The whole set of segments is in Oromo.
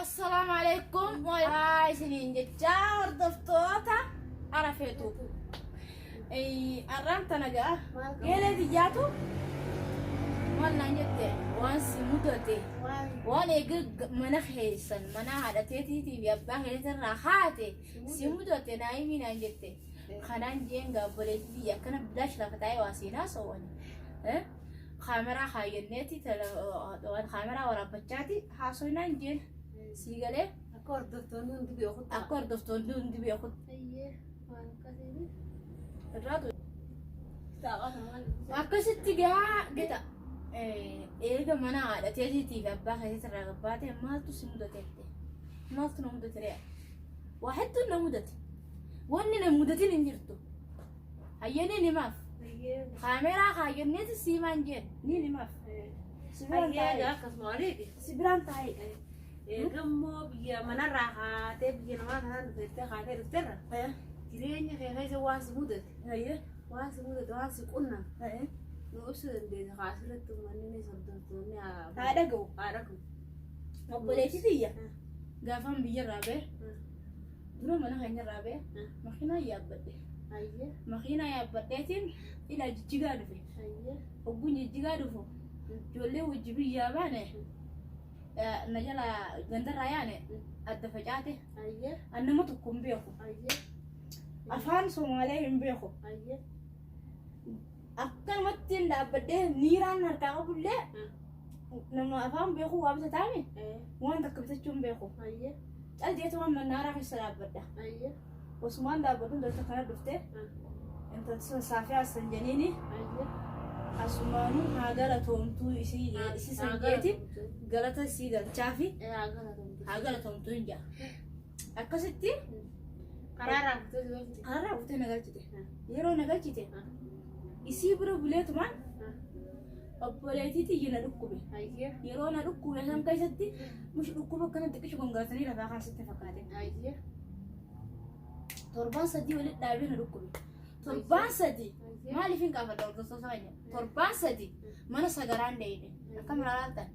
Assalaamu alaikum waa isiniin jechaa hordoftoota Arafeetu. Arraan tana ga'a. Geelee tiyyaatu maal naan jette waan si mudate waan eega mana keessan mana haadha teetiitii fi abbaa keetirraa haate si mudate naa himii naan jette. Kanaan jeen gaa obboleettii tiyya akkana bilaash lafa taa'ee waa seenaa soowani. Kaameraa kaayyanneeti kaameraa waraabbachaati haasoynaan jeen sii galee. Akka hordoftoonni hundi beekutti. Akka hordoftoonni hundi beekutti. Ayyee waan akkasiiti. Irraatu akkasitti gaa gita eega mana haadha teetiitii fi abbaa keetii irraa gabbaate maaltu si mudate jette maaltu na mudate ree waa hedduun na mudate wanni na mudatin hin jirtu hayyanii nimaaf kaameraa kaayyanneeti siimaan jeen ni nimaaf si biraan Ayyee taa'ee akkasuma waliiti. si biraan taa'ee Eegammoo biyya manarraa kaatee biyya namaa kanaan dhufettee kaatee dhufterra jireenya kee keessa waan si mudate waan si mudate waan si qunname nu ibsuu dandeessa kaa asirratti uummanni ni hordoftoonni haa dhaga'u. Haa dhaga'u. Obboleessi tiyya gaafaan biyyarraa ba'e dura mana keenyarraa ba'e makiinaa yaabbadhe. Ayyee. Makiinaa yaabbadheetiin ila jijjigaa dhufe. Ayyee. Hogguun jijjigaa dhufu ijoollee wajji biyyaa baane na jala gandarraa yaane adda facaate. Ayyee. An nama tokko hin beeku. Ayyee. Afaan Somaalee hin beeku. Ayyee. Akkanumatti hin dhaabbadhee niiraan harkaa qabullee nama afaan beeku waa bitataami waan takka bitachuu hin beeku. Ayyee. Cal jeetu waan mannaaraa keessa dhaabbadha. Ayyee. Osumaan dhaabbadhu intalti kana dhufte intalti sun saafii assan jeniini Ayyee. asumaanuu haa galatoomtuu isii isii san jeeti galata isii galchaafi Haa galatoomtu. haa galatoomtuu hin jaa. Akkasitti Karaa raaftuu si galchite. Kararraa buutee na galchite. Yeroo na galchite isii bira buleetumaan obboleettii tiyya na dhukkube. Ayyee. Yeroo na dhukkube san keessatti mush dhukkuba akkana xiqqishu gongaatanii lafaa kan sitti fakkaate. Ayyee. Torbaan sadii walitti dhaabee na dhukkube. Torbaan sadii maaliif hin qaafadha hordoftoota keenya? Torbaan sadii mana sagaraan deeyne. Akkam ilaaltan?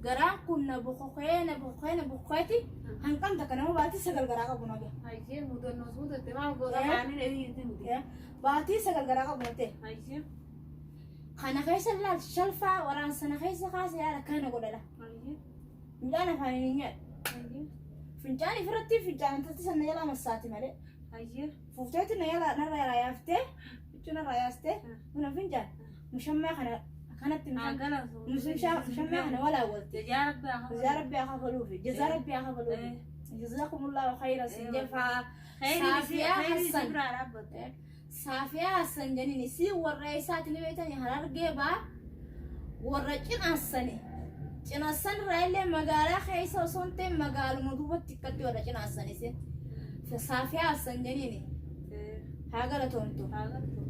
Garaan kun na bokokee na bokokee na bokokeeti hanqam takka nama baatii sagal garaa qabu na gahe. Ayyee mudannoo suutatte maal goota Eh. kaaniin eeyyiti miti. Baatii sagal garaa qabu na ta'e. Ayyee. Kana keessa laal shalfaa waraansa na keessa kaase yaala kana godhala. Ayyee. Midhaan afaaniin hin nyaadhu. Ayyee. Fincaan ifirratti fincaan intalti sana jalaa massaati malee. Ayyee. Fuufteetti na jalaa narra jalaa yaaftee huccuu narraa yaastee buna fincaan mushammaa kana akkanatti Haa galatu. mushammaa kana walaawwalte. Jazaa rabbi haa Jazaa rabbi haa kafaluufi. Jazaa rabbi haa kafaluufi. Jazaakumullaahu khayran sin jefaa. Saafiyaa Hassan. biraa dhaabbatte. Saafiyaa Hassan janiin isii warra isaati ni beektani harargee baa warra cinaassani. Cinaassan irraa illee magaalaa keessa osoo hin ta'in magaaluma duubatti akkatti warra cinaassan isin. Saafiyaa Hassan janiini haa galatoomtu. Haa galatu.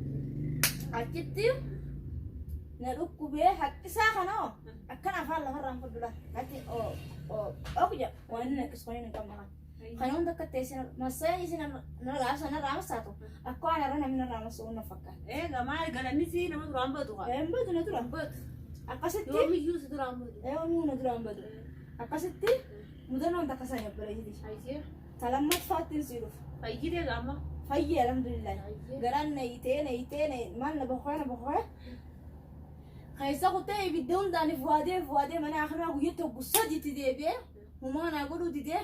Achitti na dhukkubee haqqisaa kanoo akkan afaan lafarraan fudhu Ati ok jedha waan inni akkas waan hin qabne kana. Kana hunda akka ta'e isin massaan isin narraa sanarraa massaatu akka waan irra namni narraa massa'u na fakkaata. Eega maal galanni si nama duraan badu haa. Hin badu na dura. Badu. Akkasitti Yoomiyyuu si duraan badu. yoomuu na duraan badu. Akkasitti mudannoon takka sana obboleetti. Ayyee. Ta lammaffaattiin sii dhufa. Fayyitee gaama. Fayyee alhamdulillah. Ayyee. Garaan na hiitee na hiitee na maal na boqoqee na boqoqee. Keessa kutee ibidda hundaan if waadee if waadee mana akiraa guyyaa tokko sadiitti deebi'ee humaa naa godhuu didee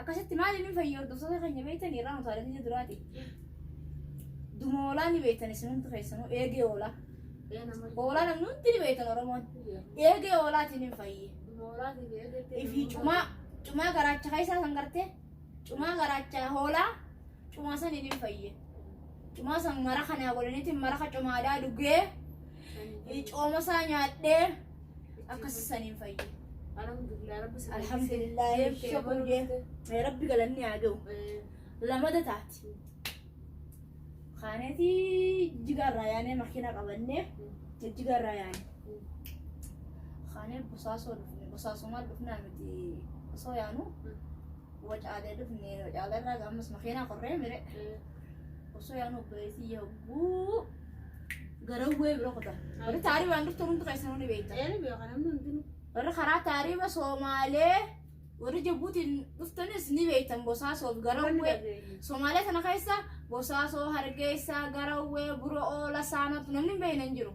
akkasitti maal inni fayyee hordoftoota keenya beektan irraa utaalee duraati. Duma hoolaa ni beektan isin hundi keessanuu eegee hoolaa. Hoolaa namni hundi ni beektan Oromoon. Eegee hoolaatiin hin fayyee. Ifii cumaa cumaa garaacha keessaa san gartee cumaa garaacha hoolaa cumaa saniin hin fayye. Cumaa san mara kanaa godhaniitiin maraqa cumaadhaa dhugee cooma isaa nyaadhee akkasi saniin fayye. Alhamdulillah rabbi si Alhamdulillah shukur jee rabbi galanni haa ga'u. Lamada taati. Kaaneeti jijjigaa irraa yaanee makiina qabannee jijjigaa irraa yaane. Kaanee bosaasoo dhufne bosaasoo maal dhufnaa miti osoo yaanu wacaalee dhufne wacaalee irraa ammas makiinaa korree mire osoo yaanu obboleettii yogguu garawwee bira kutan. Warri taariibaan dhuftan hundi keessanuu ni beektan. Eeni beeka namni hundinuu. Warri karaa taariiba Soomaalee Warri Jabuutiin dhuftanis ni beektan Bosaasoo fi Garawwee. Somaalee sana keessa Bosaasoo, Hargeysa, Garawwee, Bura'oo, Lasaanootti namni hin beekne hin jiru.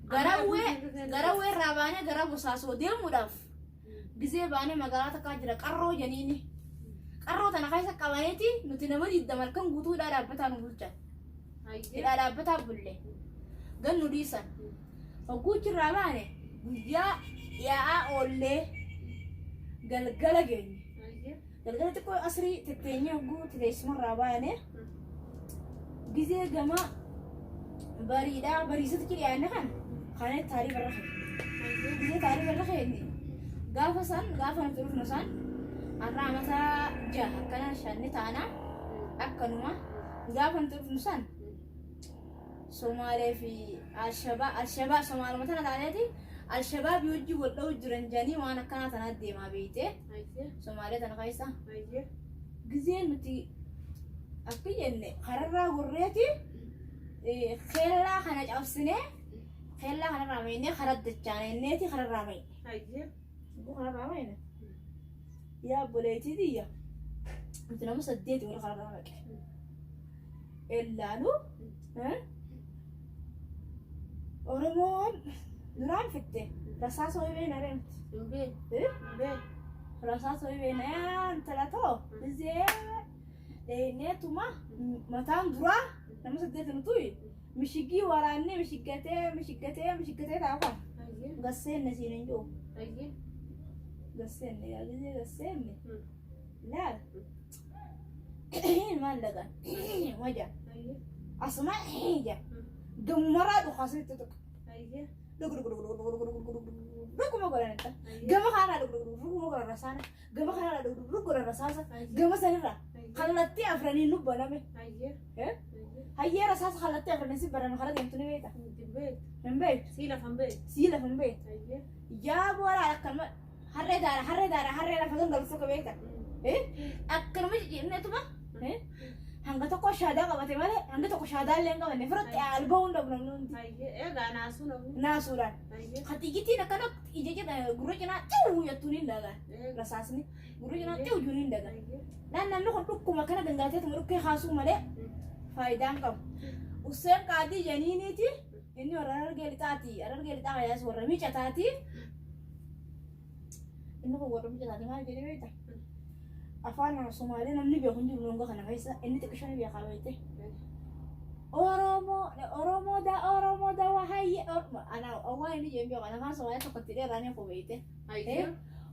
Garawwee Garawwee irraa baanee gara Bosaasoo deemuudhaaf gizee baanee magaalaa takkaa jira qarroo janiini. Qarroo tana keessa qabaneeti nuti nama 20 halkan guutuu hidhaa dhaabbataa nu bulchan. Hidhaa dhaabbataa bulle. Gan nu dhiisan. Hogguu achirraa baane guyyaa yaa'aa oollee galgala geenye. Galgala xiqqoo asrii tetteenyee hogguu teessumarraa baane gizee gama bariidhaa bariisatti dhiyaanne kan kana taarii barra keenya. Gizee taarii barra keenya gaafa san gaafa nuti dhufnu san har'a amata 6 akkana 5 ni taana akkanuma gaafa nuti dhufnu san Somaalee fi Alshabaa Alshabaa Somaaluma tana taateeti Alshabaabii wajjin wal dha'u jiran jedhanii waan akkanaa tanaa deemaa beeyte Somaalee tana keessa. Gizee nuti akka jenne kararraa gorreeti keellaa kana cabsinee keellaa kanarraa meeynee karaa dachaaneeti kararraa meeyne. Kararraa meeyne. Yaa obboleettii tiyya nuti nama saddeeti warra kararraa maqe. Ellaalu Oromoon duraan fitte rasaasa wayii beekna ree nuti. Hin beeku. Hin beeku. Rasaasa wayii beekna yaa intala too izee dheeneetuma mataan duraa nama saddeet nutuyi mishigii waraannee mishiggatee mishiggatee mishiggatee taa'u gasseenne siin hin jiru. Gasseenne yaa gizee gasseenne laal. Maal dhagaan waja asuma ja gamumaraa dhukaasni itti tuqa dhug dhug dhug dhug dhug dhug dhug dhug dhuguma godhan inta gama kanarraa dhug dhug dhug dhuguma godhan rasaana gama kanarraa dhug dhug dhug godhan rasaasa gama sanirraa kallattii afranii nu baname hayyee rasaasa kallattii afranii si barame karaa deemtu ni beekta hin beektu Sii lafa hin beektu. sii lafa hin beektu yaa booraa akkanuma Harree daara harree daara harree lafa gangalu tokko beekta. Akkanuma jijjiirneetuma hanga tokko shaadaa qabate malee hanga tokko shaadaa illee hin qabanne firatti alba'uu hin dhabu namni hundi. Egaa naasuu namni. Naasuudhaan. Ka xiyyitiin akkana ija cina gurra cinaa xiwuu jettuun hin dhagaan. Rasaasni gurra cinaa xiwuu jechuun hin dhagaan. Naan namni kun dhukkuma akkana gangalateetuma dhukkee kaasuu malee faayidaa hin qabu. Usseen qaadii janiiniiti inni warra Harargee lixaati. Harargee lixaa kayaas warra micataati. Inni kun warra micataati maal jedhee beekta? Afaan Somaalee namni beeku hin jiru longa kana keessa inni xiqqisho ni beekaa beekte. Oromoo Oromoo da Oromoo da wahayye ana waan inni jedhu beeku ana afaan Somaalee tokko itti dheeraa ni beekte.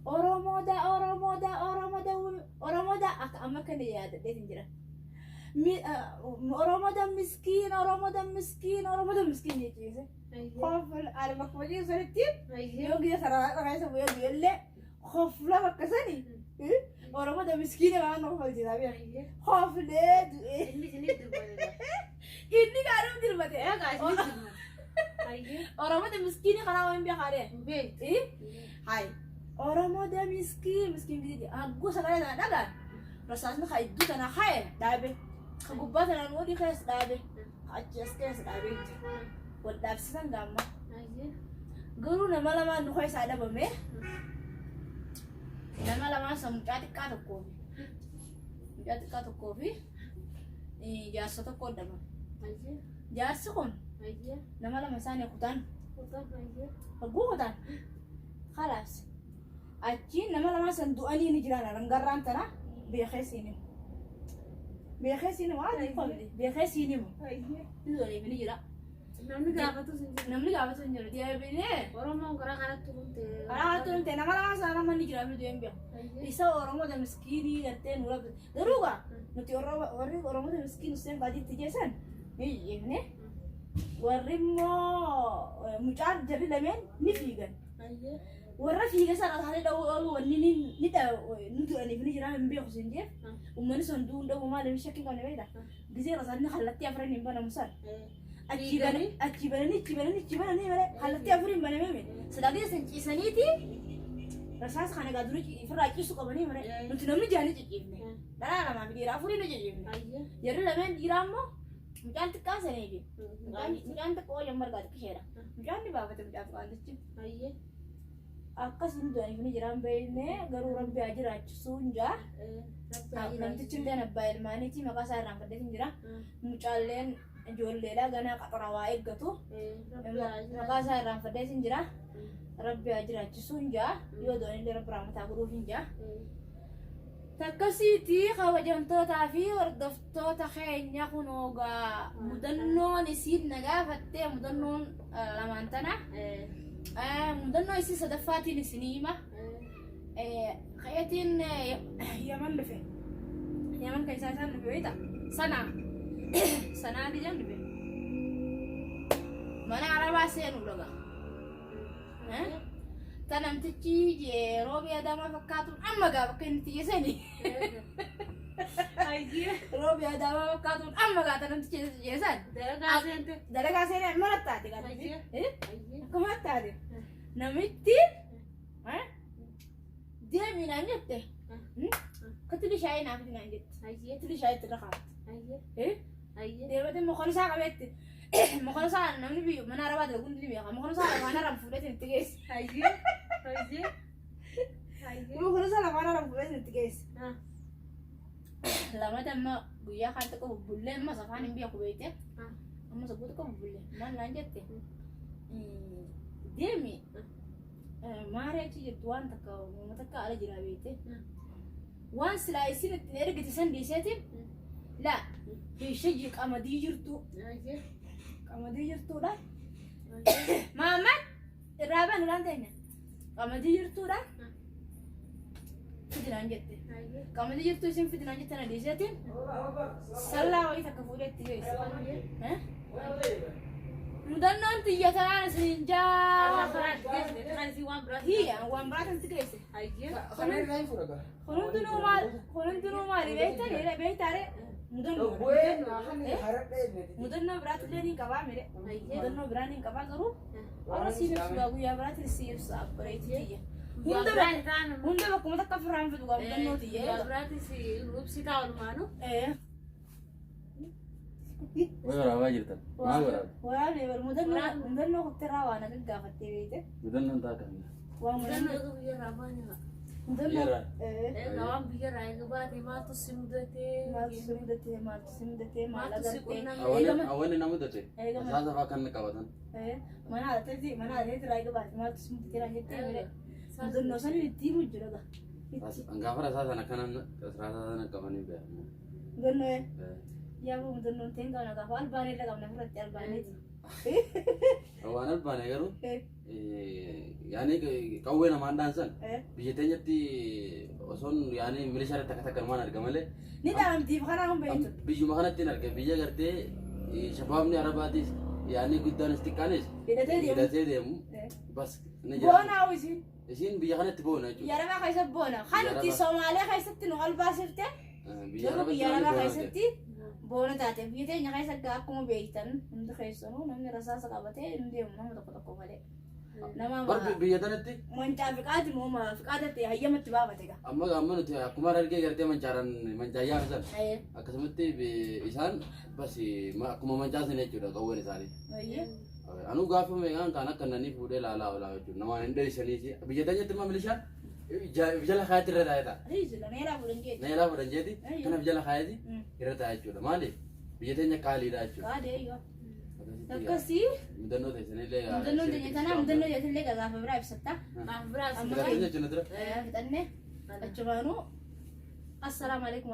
Oromoo da Oromoo da Oromoo da Oromoo da akka amma akka inni yaadadheetiin jira. Oromoo da miskiin Oromoo da miskiin Oromoo da miskiin jechiise. Kofla ani bakkuma jiru sanitti yoo guyyaa sarara keessa bu'ee du'ellee kofla bakka sani Oromoo da miskiina waan na kofalchiisaa beeka. Koflee du'ee. Inni isiniif dubbate. Inni gaariin dirmate. Egaa isiniif dubbate. Oromoo da miskiini karaa waan beekaa dee. Hin beektu. Hai. Oromoo da miskiin miskiin gidi hagguu sagalee tana dhagaan rasaasni ka iddoo tana ka'e dhaabe. Ka gubbaa tanaan olii keessa dhaabe. Ka achi as keessa dhaabee jira. Wal dhaabsisan gaamma. Garuu nama lamaan nu keessaa dhabame. Nama lamaan san mucaa xiqqaa tokkoo fi mucaa xiqqaa tokkoo fi jaarsa tokko dhabame. Jaarsi kun nama lama isaanii kutan. Hogguu kutan. Kalaas. Achiin nama lamaan san du'anii ni jiran rangarraan tana beekee siin himu. Beekee siin himu haati qabdi beekee siin himu. Ni du'anii ni jira. Namni gaafatus hin jiru. Namni gaafatu hin jiru. Deebinee. Oromoon karaa kanatti humte. Karaa kanatti humte nama lamaan sana nama ni jira namni du'ee hin beeku. Isa Oromoota miskiinii gartee nu rabbi. Garuu gaa nuti warri Oromoota miskiin Hussein Baadiitti jeessan ni jijjiifne. Warri immoo mucaan jarri lameen ni fiigan. Warra fiiga sana isaanii dha'uu ooluu wanni ni ni nu du'aniif ni jira hin beeku sin jeef. Uummanni sun du'uu hin dha'u maaliif shakkii qabne beekta. Gizee isaanii kallattii afran hin banamu san. Achii bananii achii bananii achii bananii achii bananii malee kallattii afur hin banamee miti. Silaa san ciisaniiti rasaasa kana egaa durii ofirraa ciisu qabanii malee nuti namni jaanii cicciifne. Dhalaa lamaa fi dhiira afurii nu cicciifne. Jarri lameen dhiiraa immoo mucaan xiqqaan sanii fi mucaan xiqqoo yommuu argaa xiqqisheedha. Mucaan ni baafate mucaa xiqqaantichi. Akkas hin du'aniif ni jiraan beekne garuu Rabbi haa jiraachisuu hin jaa. Namtichi illee abbaa ilmaaniiti, maqaa isaa irraan faddeetiin jira. Mucaalleen ijoolleedha, ganaa qaxara waa eeggatu. Maqaa isaa irraan faddeetiin jira. Rabbi haa jiraachisuu hin jaa. Yoo du'an illee Rabbi rahmataa godhuuf hin jaa. Takkasiiti kabajamtootaa fi hordoftoota keenya, kunoogaa mudannoon isiin na gaafattee mudannoon lamaan tana. Mudannoo isii sadaffaatiin isinii hima. Ka'eetiin Yaman dhufe. Yaman keessaa isaan dhufe beektaa? Sanaa. Sanaa gijaan dhufe. Mana Arabaa seenu dhaga. Ta namtichi roobii Adaamaa fakkaatuun amma gaa bakka inni itti geessani. Roobii Adaamaa fakkaatuun amma gaa ta namtichi geessan. Dalagaa seente. Dalagaa seenee mana taate gaa. Akkuma taate. Namitti deemii naan jette. Katili shaayii naaf naan jette. Katili shaayii itti rakaafte. Deematee mokoon isaa qabeetti. Mokoon isaa namni biyya mana Arabaa dalagu hundi ni beeka. Mokoon isaa lafaan aram fuudheetiin itti geesse. Mokoon isaa lafaan aram fuudheetiin itti geesse. Lamata amma guyyaa kaan xiqqoo bubbullee, ammas afaan hin beeku beekte. Amma sabbuu xiqqoo bubbullee maal naan jette. Deemi maaree achi jirtu waan takka uumama takka ala jira beekte. Waan silaa isin ittiin ergite san dhiiseetiin laa ishee qamadii jirtu qamadii jirtuudha. Maamad irraa banu laan teenya qamadii jirtuudha. Fidinaan jette. Qamadii jirtu isin fidinaan jette na dhiiseetiin sallaa wayii takka fuudhee itti geesse. Mudannoon tiyya tanaan isin jaa. Hiyya waan biraatiin itti geesse. Kun hundinuu maali beektanii beektaare mudannoo. Mudannoo biraatillee ni qabaa mire. Mudannoo biraa ni qabaa garuu warra siin ibsu guyyaa biraatiin si ibsa abbareetii tiyya. Hunda bakkuma takka firaan fidu gaa mudannoo tiyya. Guyyaa biraatis ibsitaa oolmaanu. Way waraabaa jirtan. Maal waraabde? Waraabne bar mudannoo kuttirraa waa na gaggaafattee beekte. Mudannoon taa kamina? Waan Mudannoo eega biyyarraa baane haa. Mudannoo. Biyyarraa? Egaa waan biyyarraa eega baate maaltu si mudatee? Maaltu si mudatee, maaltu si mudatee, maal Maaltu si agartee? qunname? Awwanni na mudate. Eegama. Rasaasa fa'aa kan qabatan. Mana haadhateeti mana haadhateeti irraa eega baate maaltu si mudatee naan jettee mire. Mudannoo sanii itti himu jira gaa. Gaafa rasaasa sana akkana rasaasa sana qabanii beekamu. Mudannoo yaa boo mudannoon ta'in qabna gaafa albaanee illee qabna ofirratti albaaneeti. Waan albaane garuu yaani qawwee namaan dhaansan biyya teenyatti osoon yaani milishaa irratti akka takka namaan arga malee. Ni dhaamtiif kanaa hun beektu. Biyyuma kanatti hin arge, biyya gartee shabaabni Arabaatis yaani guddaanis xiqqaanis Hidhatee deemu. Hidhatee deemu bas ni jira. Boonaa isiin. Isiin biyya kanatti boona jechuudha. Biyya Arabaa keessa boona. Kan nuti Biyya Somaalee keessatti nu albaasifte Biyya garuu biyya Arabaa Arabaa keessatti boona taate. Biyya teenya keessa akka akkuma beektan hundi keessanuu namni rasaasa qabatee hin deemu nama tokko tokko malee. Nama Bar biyya tanatti mancaa fiqaati moo fiqaata ta'e hayyamatti baafate gaa. Amma amma nuti akkuma argee gartee mancaaran mancaayyaa san akkasumatti isaan bas akkuma mancaasan jechuudha qawween isaanii. Anuu gaafa meeqaan kan akka nanii fuudhee laalaa oolaa jechuudha. Namaan hin dheessaniisi. Biyya teenyatti immoo milishaan jala kaayaatti irra taa'ee ta'a. Riizila neeraa fuudhan jeeti. Na jalaa fuudhan jeeti. Kanaaf jala kaayaati irra ta'a jechuudha. Maaliif? Biyya teenya qaaliidha jechuudha. Qaadee eeyyoo. Akkasii Mudannoo teessanillee. Mudannoo teenya tanaa mudannoo jeetillee gaafa biraa ibsatta. Gaafa biraa Amma Jechuudha dura. Fixannee achumaanuu assalaamu alaikum.